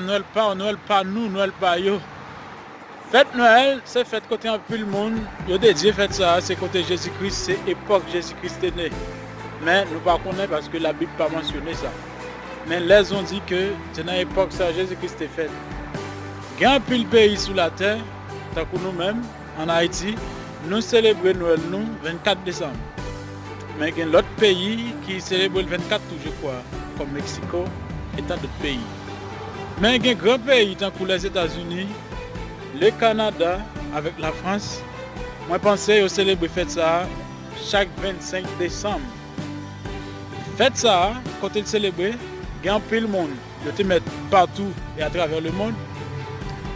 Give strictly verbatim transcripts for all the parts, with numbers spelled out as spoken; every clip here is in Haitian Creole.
Nwèl pa w, Nwèl pa nou, Nwèl pa yo. Fèt Nwèl se fèt kote anpil moun yo dedye fèt sa a, se kote Jezi Kris, se epòk Jezi Kris te ne. Men nou pa konnen paske Labib pa mansyone sa. Men lèzon di ke se nan epòk sa a Jezi Kris te fèt. Gen anpil peyi sou latè, tankou nou menm, ann Ayiti, nou selebre Nwèl nou vennkat desanm. Men gen lòt peyi ki selebre l vennkat tou, je kwa, kòm Meksiko e tan dòt peyi. Men gen gran peyi tankou Lèzetazini, le Kanada avèk Lafrans, mwen panse yo selebre fèt sa a chak vennsenk desanm. Fèt sa a, kote l selebre, gen anpil moun yo te mèt patou e atravè lemonn.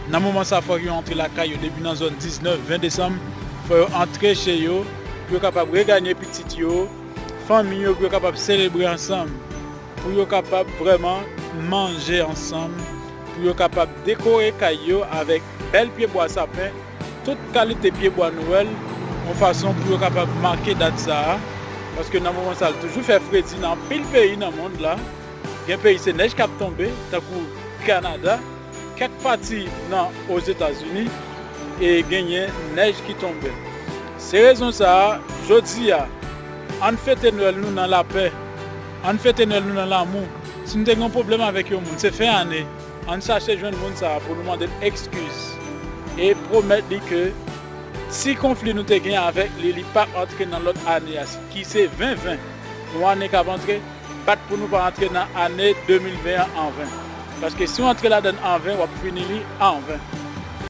Nan moman sa, fòk yo antre lakay yo depi nan zòn diznèf, ven desanm. Fò yo antre che yo pou yo kapab reganye pitit yo, fanmi yo, pou yo kapab selebre ansanm, pou yo kapab vrèman manje ansanm, pou yo kapab dekore kay yo avèk bèl pyebwa sapen, tout kalite pyebwa Nwèl, yon fason pou yo kapab make dat sa a. Paske nan moman sa a, l toujou fè fredi nan anpil peyi nan mond la. Gen peyi se nèj k ap tonbe, tankou Kanada, kèk pati nan Ozetazini, e genyen nèj ki tonbe. Se rezon sa a, jodi a, ann fete Nwèl nou nan lapè, ann fete Nwèl nou nan lanmou. Si nou te gen yon pwoblèm avèk yon moun, se fen ane, ann chache jwenn moun sa a pou nou mande l ekskiz e pwomèt li ke si konfli nou te gen avèk li, li p ap antre nan lòt ane a, ki se ven ven, yon ane k ap antre, bat pou nou pa antre nan ane de mil ven an an ven. Paske si w antre ladan l an ven, w ap fini li an ven.